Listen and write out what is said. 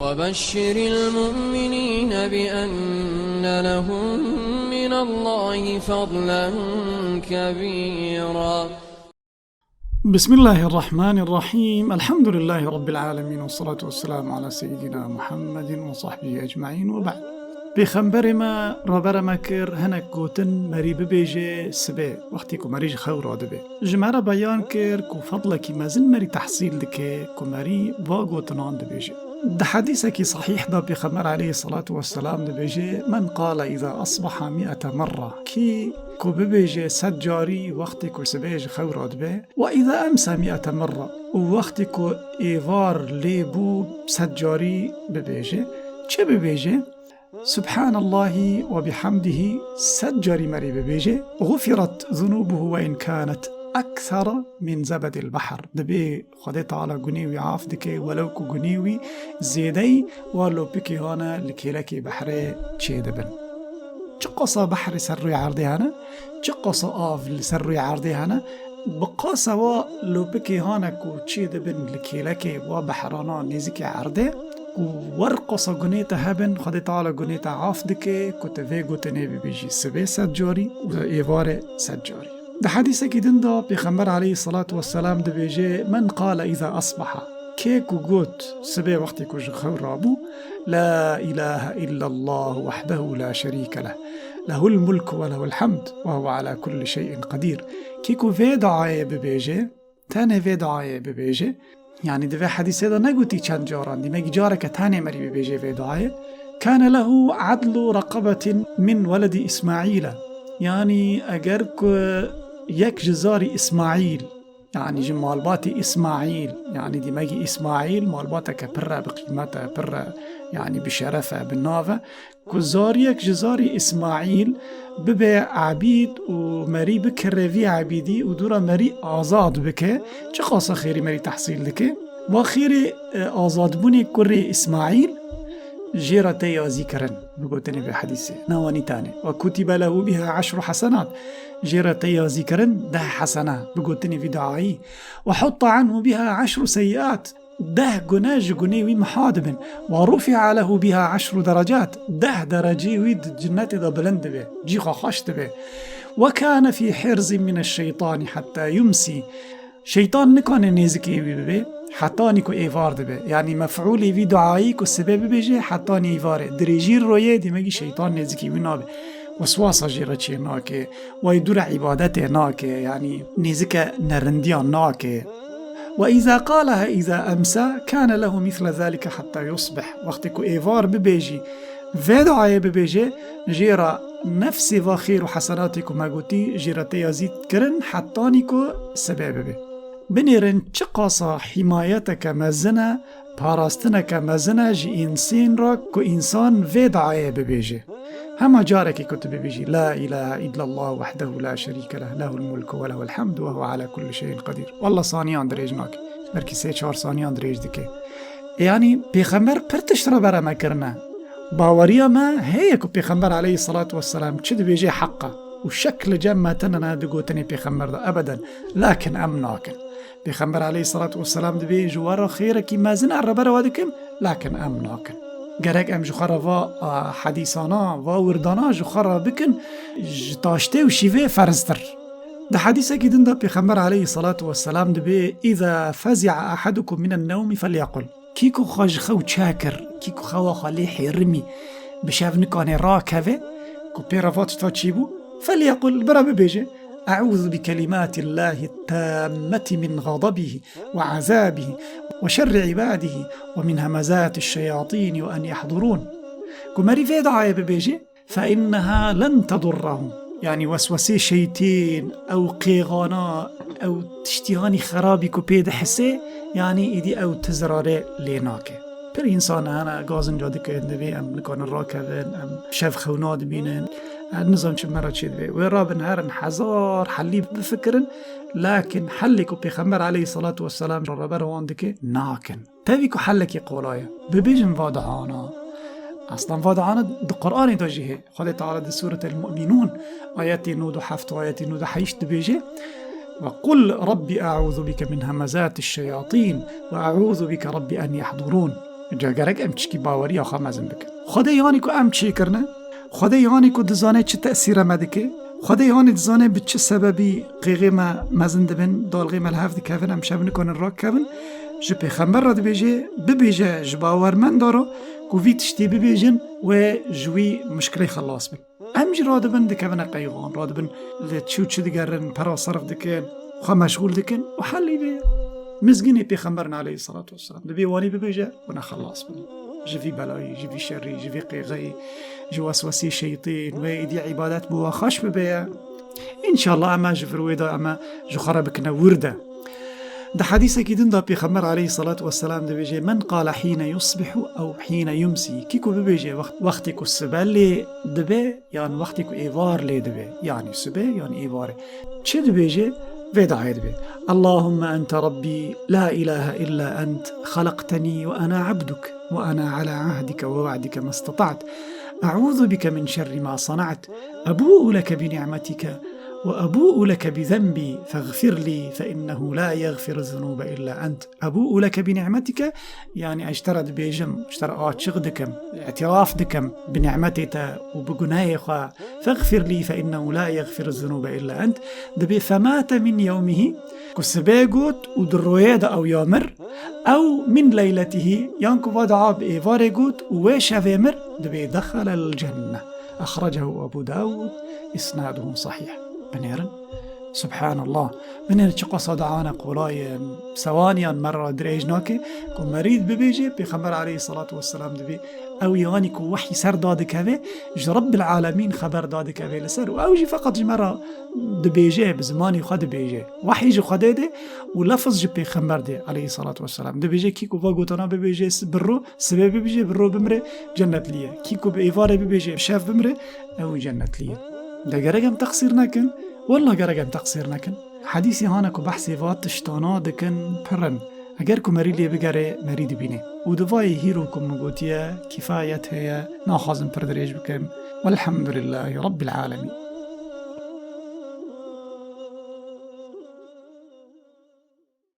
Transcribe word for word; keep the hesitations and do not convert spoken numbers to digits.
وبشر المؤمنين بأن لهم من الله فضلا كبيرا. بسم الله الرحمن الرحيم. الحمد لله رب العالمين، والصلاة والسلام على سيدنا محمد وصحبه أجمعين، وبعد. Pêxemberê me rebere me kir, hinek gotin merî bibêje sibê, wextê ku merî ji xew radibe. Ji me re beyan kir ku fedlekî mezin merî tehsîl dike ku merî va gotinan dibêje. Di hedîsekî sahîh de Pêxember aleyhisselatu vesselam dibêje, "Men qale îza asbaha mi'ete merra." Kî ku bibêje sed carî wextê ku sibê ji xew radibe, "Ve îza emsa mi'ete merra." Û wextê ku êvar lê bû sed carî bibêje. Çi bibêje? "Subhanallahi ve bihamdihi" sed carî merî bibêje, "Gufirat zunubuhu ve in kanet ekthara min zebedil bahr." Dibê Xwedê Teala gunê wî af dike, welew ku gunê wî zêdeyî wa lopikê hane li kêlekê behrê çêdibin. Çiqasa behrê ser rûyê erdê hene, çiqasa av li ser rûyê erdê hene, bi qasa wa lopikê hane ku çêdibin li kêlekê wa behrana nêzîkê erdê, ku wer qasa gunê te hebin, Xwedê Teala gunê te af dike, ku te vê gotinê bibêjî sibê sed carî û êvarê sed carî. Di hedîsekî din de Pêxember aleyhisselatu vesselam dibêje, "Men qale îza asbaha." Kê ku got sibê wextê ku ji xew rabû, "La ilahe illallah wahdehu la şerîke leh. Lehul mulku ve lehul hamd ve huve ala kulli şeyin qedîr." Kê ku vê duayê bibêje, tenê vê duayê bibêje, yanî di vê hedîsê de negotî çend caran, dîmegî careke tenê merî bibêje vê duayê, "Kane lehu adlu reqebetin min weledi Îsmaîle." Yanî eger ku yek ji zarî Îsmaîl, yanî ji malbatê Îsmaîl, yanî dîmegî Îsmaîl malbateke pir e, bi qîmet e, pir e, yanî bi şeref e, bi nav e, ku zariyek ji zarî Îsmaîl bibe ebîd û merî bikire vî ebîdî û dûra merî azad bike, çiqasa xêrî merî tehsîl dike? Va xêrê, e, azadbûnê kurê Îsmaîl jê re tê yazîkirin, bi gotinê vê hedîsê. Newanî tenê. "Ve kutibe lehu biha eşru hasenat." Jê re tê yazîkirin deh hesene, bi gotinê vî duayî. "Ve hutta anhu biha eşru seyyiat." Deh gune ji gunê wî miha dibin. "Ve rufi'a lehu biha eşru derecat." Deh derecê wî di cinnetê de bilind dibe. Cî xwe xweş dibe. "Ve kane fî hirzin mine şeytani hatta yumsi." Şeytan nikane nêzikê wî bibe, hetanî ku êvar dibe. Yanî mef'ûlê vî duayî ku sibe bibêje, hetanî êvarê. Dirêjî royê dîmegî şeytan nêzikê wî nabe. Weswasa jê re çê nake. Wayî dûre îbadetê nake. Yanî nêzike nerindiyan nake. "Ve îza qaleha îza emsa, kane lehu mîsle zalike hatta yusbih." Wextê ku êvar bibêjî, vê duayê bibêje, jê re nefsê va xêr û hesenatê ku me gotî, jê re tê yazîd kirin, hetanî ku sibe bibe. Binêrin çiqasa hîmayeteke mezin e, parastineke mezin e ji însên re ku însan vê duayê bibêje. Hema carekê ku tu bibêjî, "La ilahe illallah wahdehu la şerîke leh, lehul mulku ve lehul hamdu ve huve ala kulli şeyin qedîr." Wallah saniyan dirêj nake. Belkî sê çar saniyan dirêj dike. Yanî Pêxember pir tişt re bere me kirine. Baweriya me heye ku Pêxember aleyhisselatu vesselam çi dibêje heq e û şek li cem me tune ne di gotinê Pêxember de ebeden. Lakin em nakin. Pêxember aleyhisselatu vesselam dibê ji we re xêrekî mezin e, rebere we dikim, lakin em nakin. Gerek em ji xwe re va, a, hedîsana, va wirdana ji xwe re bikin, ji taştê û şîvê ferztir. Di hedîsekî din de Pêxember aleyhisselatu vesselam dibê, "Îza fezi'a ahadukum minen newmi felyekul." Kî ku xwe ji xew çe kir, kî ku xewa xwe lê hêrimî, bi şev nikane rakeve, ku pê re va tişta çîbû, felyekul, bira bibêje, "Eûzu bi kelimatillahi tammeti min ghadabihi ve azabihi ve şerri ibadihi ve min hemezati şeyatini ve en yahdurun." Ku merî vê duayê bibêje, "Fe inneha len tedurrehu." Yanî weswesê şeytên, ew qêxana, ew tiştiyanî xerabî ku pê dihise, yanî îdî ew ti zirarê lê nake. Pir însan hene, gazinca dikin, divê em nikarin rakevin, em şev xewna dibînin, em nizam çi me re çê divê. Wê rabin herin hezar helî bifikirin, lakin helê ku Pêxember aleyhisselatu vesselam reber wan dike, nakin. Tevî ku helekî qolay e. Bibêjin va duana. Aslan va duana di Qur'anê de jî heye. Xwedê Teala di Sûretel Mu'minûn ayetê nod û heft û ayetê nod û heşt dibêje, "Ve qul Rabbi e'ûzu bike min hemezatiş şeyatîn ve e'ûzu bike Rabbi en yahdurûn." Ca gerek em çikî baweriya xwe mezin bikin. Xwedê yanî ku em çêkirine, Xwedê yanî ku dizane çi tesîre me dike, Xwedê yanî dizane bi çi sebebî qêxê me mezin dibin, dalxê me li hev dikevin, em şev nikonin rakevin, ji pêxember re dibêje, bibêje ji bawermenda re ku vî tiştî bibêjin, wê ji wî muşkilê xelas bin. Em jî radibin dikevine qeyxan, radibin li çi û çi digerin, pera serf dikin, xwe meşxûl dikin û helî vê mizgînê pêxemberin aleyhisselatu vesselam. Dibê wanî bibêje, hûn ê xelas bin. Ji vî belayî, ji vî şerî, ji vî qêxeyî, ji weswesî şeytîn, wê îdî îbadet bo we xweş bibe ye. Înşallah em ji vir wê de em ji xwe re bikine wir de. Di hedîsekî din de Pêxember aleyhisselatu vesselam dibêje, "Men qale hîne yusbihu ew hîne yumsi." Kî ku bibêje wext-, wextê ku sibe lê dibe, yan wextê ku êvar lê dibe, yanî sibe yan êvarê. Çi dibêje? Vê dayê dibe. Allahümme ente Rabbi, la ilahe illa ent, halaqteni ve ana abduk, ve ana ala ahdike ve va'dike mestata't. E'uzu bike min şerri ma sana'at. Ebu'u leke bi ni'metike ve ebu'u leke bi zenbi, feğfir li fe innehu la yeğfiru zunube illa ent. Ebu'u leke bi ni'metike, yanî ez ji te re dibêjim, ji te re açiq dikim, îtiraf dikim bi ni'metê te û bi gunehê xwe. Feğfir li fe innehu la yeğfiru zunube illa ent. Dibê femate min yewmihi, ku sibê got û di royê de ew ya mir, ew min leyletihî, yan ku va dua bi êvarê got û wê şevê mir, dibê dexelel cenne. Exrecehu Ebu Dawud, isnaduhu sahih. Binêrin. Subhanallah. Binêrin çi qasa duane qolayin, sewaniyan me re dirêj nake, ku merîd bibêje, Pêxember aleyhisselatu vesselam dibê, ew yanî ku wehî ser dadikeve, ji Rabbil Alemîn xeber dadikeve li ser. Û ew jî feqet ji me re dibêje, bi zimanî xwe dibêje. Wehî ji Xwedê dê û lefz ji Pêxember dê aleyhisselatu vesselam. Dibêje, kî ku va gotana bibêje s-, bi ro, sibê bibêje, bi ro bimire, cennetlî ye. Kî ku bi êvarê bibêje, bi şev bimire, ew cennetlî ye. De gerek em teqsîr nekin. Wallah gerek em teqsîr nekin. Hedîsê hane ku behsê va tiştana dikin pir in. Eger ku merî lê bigere, merî dibîne. Û di vayê hîro ku min gotiye, kîfayet heye, naxwazim pir dirêj bikim. Welhamdulillahî Rabbil Alemîn.